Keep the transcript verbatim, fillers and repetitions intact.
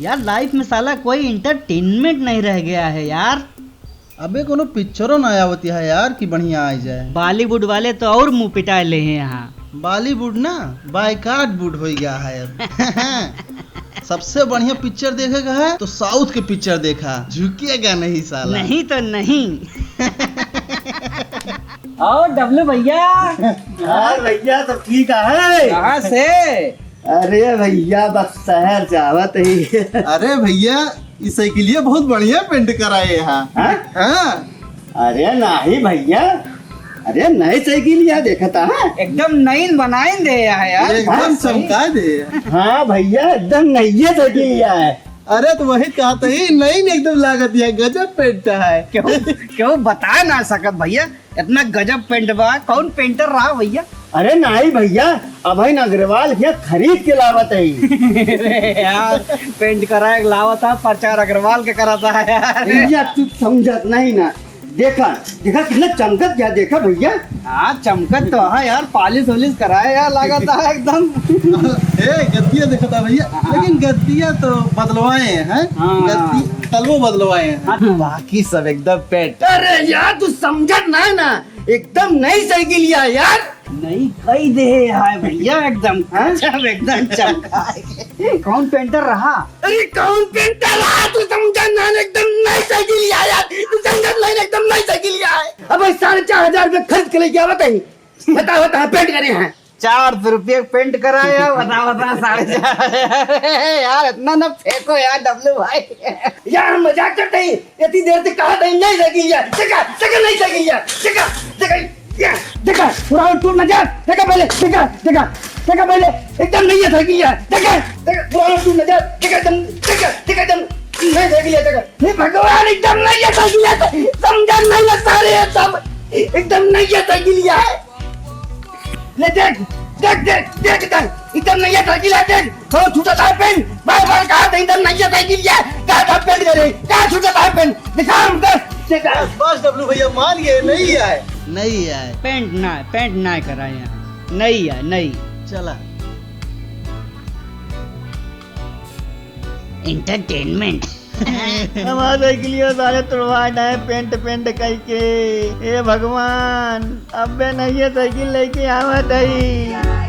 यार, लाइफ में साला कोई एंटरटेनमेंट नहीं रह गया है यार। अबे, कोनो पिक्चरो ना आवत है यार कि बढ़िया आ जाए। बॉलीवुड वाले तो और मुंह पिटाए ले हैं यहाँ। बॉलीवुड ना, बायकाट बुड हो गया है अब। सबसे बढ़िया पिक्चर देखे का है तो साउथ के पिक्चर देखा, झुकेगा नहीं साला। नहीं तो नहीं। और डब्लू भैया? हाँ भैया, सब ठीक है। कहाँ से? अरे भैया, बस शहर से आवत ही। अरे भैया, ई साइकिलिया बहुत बढ़िया पेंट कराए हा। हाँ? हाँ। अरे नाही भैया, अरे नई साइकिलिया देखत हा। एकदम नईन बनाइन दे हा यार। एकदम हाँ, सही। चमका दे। हाँ भैया, एकदम नई साइकिलिया है। अरे तो वही कहत ही, नईन एकदम लागत है, गजब पेंट है। क्यों, क्यों बता ना सकत भैया? इतना गजब पेंट बा, कौन पेंटर रहा भैया? अरे नाही भैया, अभइन अग्रवाल के खरीद के लावत है। अरे यार, पेंट कराए के लावत है, प्रचार अग्रवाल के करत है यार। भैया, तू समझत नहीं ना। देखा, देखा कितना चमकत क्या, देखा भैया। हाँ, चमकत तो है यार, पॉलिश वॉलिश कराए यार, लागत है एकदम। ए, गद्दिया देखता भैया, हाँ। लेकिन गद्दिया तो बदलवाए हैं, हाँ। गद्दी-, तलवो बदलवाए हैं। हाँ। बाकी सब एकदम पेंट। अरे यार, तू समझत ना है ना, एकदम नई साइकिलिया यार। नई कई दे है भैया, एकदम हाँ? गजब, एकदम चमकाए। कौन पेंटर रहा? अरे कौन पेंटर रहा, तू समझत ना, एकदम नई साइकिलिया यार, तू समझत नहीं, एकदम नई साइकिलिया है। अब भाई, साढ़े चार हजार रुपये खर्च के लेके आवत है, बता, बता, पेंट करे हैं। चार सौ रुपये पेंट कराया, बता, बता, साढ़े चार हजार। यार, इतना ना फेंको यार, डब्लू भाई। यार, हम मजाक करते ही, इतनी देर से कहा था, नई साइकिलिया, देखा, देखा, नई साइकिलिया, देखा, देखा, या, देखा, पुराना टूट ना जा, देखा पहले, देखा, देखा, देखा पहले, एकदम नई साइकिलिया, देखा, देखा, पुराना टूट ना जा, देखा, एकदम, देखा, देखा, एकदम नई साइकिलिया, देखा। हे भगवान, एकदम नई साइकिलिया, समझा नहीं लगता रे, एकदम, एकदम नई साइकिलिया है। ले देख, देख, देख, देख, देख, एकदम नई साइकिल है, देख, थोड़ा छूटा था पेन, बार बार कहा था, एकदम नई साइकिल है, कहा था पेन करे, कहा छूटा था पेन, दिखा हम, देख, दिखा। बस, बस, डब्लू भैया, मान गए, नई है। नई है। पेंट ना, पेंट ना कराए यहाँ, नई है, नई। चला। एंटरटेनमेंट। हमार साइकिलियो सारे तुड़वा डाए पेंट पेंट कइके। हे भगवान, अबे नइये साइकिल लेके आवत हई।